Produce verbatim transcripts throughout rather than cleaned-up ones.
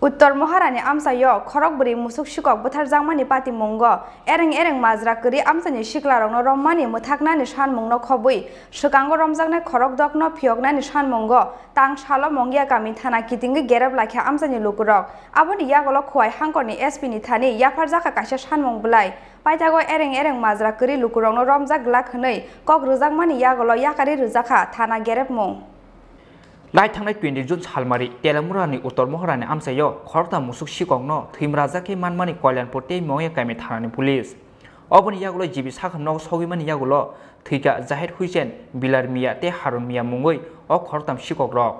Uttor Moharani amchaio khorokbrwi musuk sikok butharjakmani patimungo ereng ereng majra kwrwi amchaini siklarokno romnani mwthaknani sanmungno khobwi swkango romjaknai khorokdokno phiyoknani sanmungo tang salo Mongia kami thana kitingwi gerep laikha amchaini lukurok. Aboni yagulo Khowai hangkorni S P ni thani yapharjakha kaisa sanmung bwlai. Paithago ereng ereng majra kwrwi lukurokno romjak glak hwnwi kok rwjakmani yagulo yakarwi rwjakha thana gerepmung. Lai thangnai twenty June salmari Telamurani Uttor Moharani amchaio khorokta musuk sikokno thwimrajak khe manmani Kalyanpur tei Mongia kami thanani police. Oboni yagulo G B sakham nogo sogwimani yagulo thwikha Jahid Hussain, Bilar Mia tei Harun Mia mungwi o khoroktam sikokrok.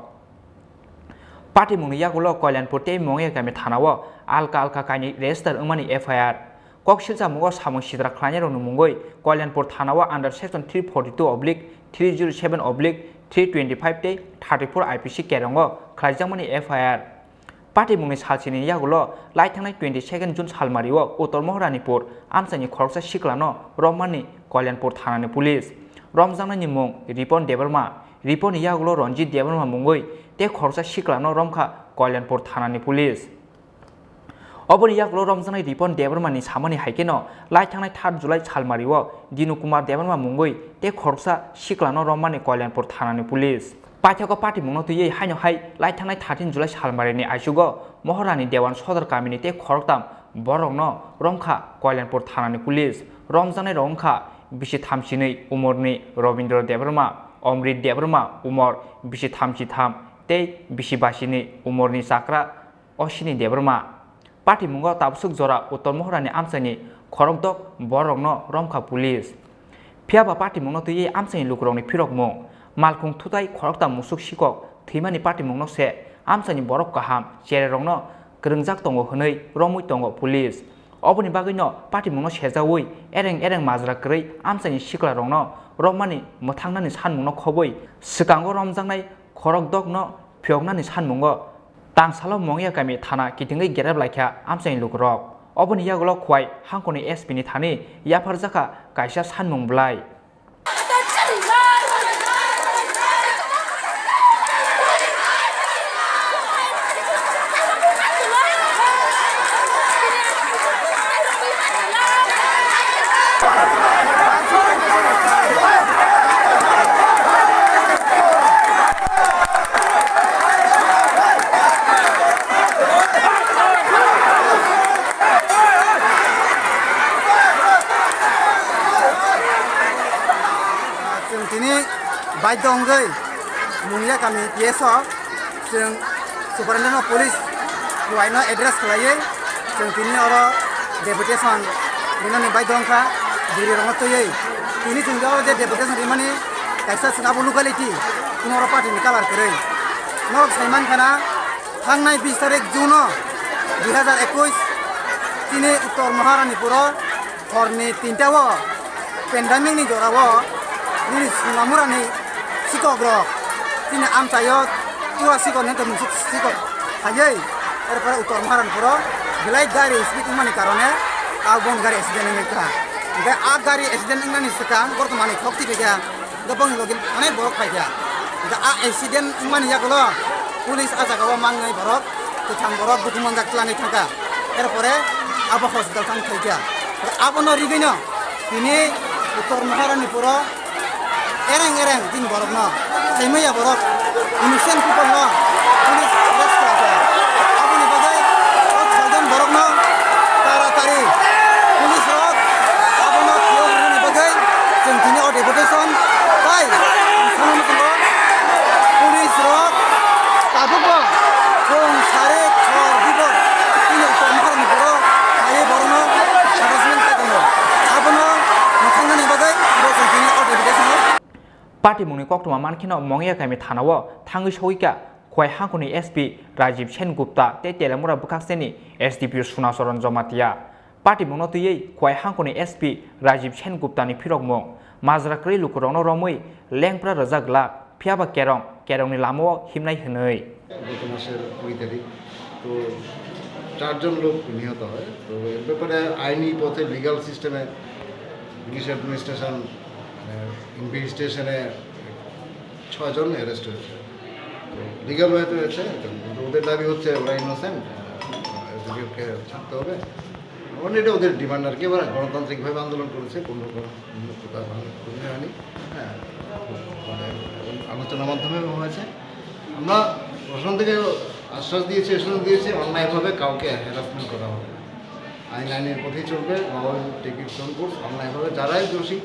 Patimungni yagulo Kalyanpur tei Mongia kami thanao alka alka kainwi register wngmani F I R. Kok silchamungo samung sitra khlainairokni mungwi Kalyanpur thanao under section three forty two oblique three zero seven oblique three twenty five tei thirty four I P C kerongo khlaijakmani F I R. Patimungni salsini yagulo lai thangnai twenty second June salmario Uttor Moharanipur amchaini khoroksa siklano rommanni Kalyanpur thanani police. Romjaknaini mung Ripon Debbarma, Riponni yagulo Ranjit Debbarma mungwi tei khoroksa siklano romkha Kalyanpur thanani police. Oboni yagulo romjaknai Ripon Debbarmani samani hai kheno lai thangnai third July salmario Dinu Kumar Debbarma mungwi tei khoroksa siklano rommani Kalyanpur thanani police. Paithago patimungno twiwi haino hai lai thangnai thirteen July salmarini aisugo Moharani Dewan Sodor kamini tei khoroktam borokno romkha Kalyanpur thanani police. Romjaknairok wngkha bisi thamsinwi umorni Robindra Debbarma, Omrit Debbarma umor bisi thamsitham tei bisi basini umorni chakra Oshini Debbarma. Patimungo tabswk jora Uttor Moharani amchaini khorokdok bororokno romkha police. Phiyaba patimungno twiwi amchaini lukurokni phirokmung, malkhung thutai khorokta musuk sikok thwimani patimungno se amchaini borok kaham chererokno kwrwngjak tongo hwnwi romwi tongo police. Oboni bagwino patimungno sejaui ereng ereng majra kwrwi amchaini siklarokno romani mwthangnani sanmungno khobwi swkango romjaknai khorokdokno phiyoknani sanmungo Tangsalo Mongya kami thana kitingwi gerep laikha amchaini lukurok. Oboni yagulo Khowai hangkorni S P ni thani yapharjakha kaisa sanmung bwlai. Chwng tini baidho wngwi Mungya kami P S o chwng Superintendent of Police Khowai no address khlaiwi chwng tini oro deputation rinani baidho wngkha bwrwi rokno twiwi. Tini chwng oro je deputation rimani kaisa chwng abo locality, chwng oro party ni colour kwrwi. Norok sai mankha na, thangnai bis tarik June o dui hazar ekwis chini Uttor Maharanipuro horni tinta o pandemic ni jora o nini Sonamura ni sikok rok chini amchai o tua sikok ni tongmung sik-, sikok phaiwi, erpore Uttor Maharanipuro belai gari speed wngmani karone a bon gari accident wngwi kha. Hingke a gari accident wngnani swkang borok manwi khok twi phaikha. Hingke bongni logi onek borok paikha. Hingke a accident wngmani yagulo police a jaga o mangnai borok, kwthang borok bukhuk manjak twlangwi thangkha. Erpore abo hospital thang thaikha. Abono rigwino tini Uttor Maharanipuro ereng ereng tini borokno, saimaya borok, innocent people no police arrest khlai kha. Aboni bagwi o soi jon borokno taratari police rok abono phiyok rwnani bagwi chwng tini o deputation tai ang sanani tongo police rok tabukbo chwng sari khor bibo tini Uttor Maharani borok khaiwi borokno harassment khlai tongo. Abono mwthangnani bagwi bo chwng tini o deputation o Patimungni koktwma mankheno Mongya kami thanao thangwi sogwikha Khowai hangkorni S P Rajiv Sen Gupta tei Telamura bwkhakseni S D P O Sunacharan Jamatia. Patimungno twiwi Khowai hangkorni S P Rajiv Sen Guptani phirokmung, majra kwrwi lukurokno romwi lengpra rwjak glak, phiyaba kerong, kerongni lamao himnai hwnwi. গত মাসের কুড়ি তারিখ। তো চারজন লোক নিহত হয়। তো এর ব্যাপারে আইনি পথে লিগ্যাল সিস্টেমে পুলিশ অ্যাডমিনিস্ট্রেশন, আহ, ইনভেস্টিগেশনে ছয়জন অ্যারেস্ট হয়েছে। তো লিগ্যাল ওয়েতে হয়েছে, কিন্তু ওদের দাবি হচ্ছে ওরা ইনোসেন্ট। বিজেপিকে ছাড়তে হবে। মানে এটা ওদের ডিমান্ড আর কি, ওরা গণতান্ত্রিকভাবে আন্দোলন করেছে, কোনো রকম কোনো প্রকার কোনো ইয়ে হয়নি। হ্যাঁ, মানে আলোচনার মাধ্যমে হয়েছে। আমরা প্রশাসন থেকে আশ্বাস দিয়েছি, এসুরেন্স দিয়েছি, অন্যায়ভাবে কাউকে হ্যারাসমেন্ট করা হবে না। আইন আইনের পথেই চলবে, law will take its own course. অন্যায়ভাবে যারাই দোষী,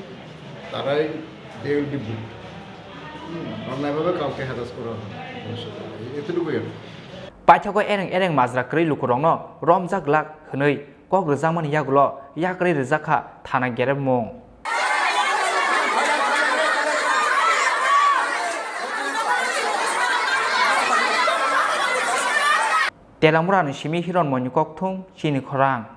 তারাই দে উইল বি বুকড। অন্যায়ভাবে কাউকে হ্যারাস করা হবে না ভবিষ্যতে। এতটুকুই আর কি। Paithago ereng ereng majra kwrwi lukurokno romjak glak hwnwi kok rwjakmani yagulo yakrwi rwjak kha thana gerepmung. Telamura ni simi Hiron Moini kokthung chini khorang.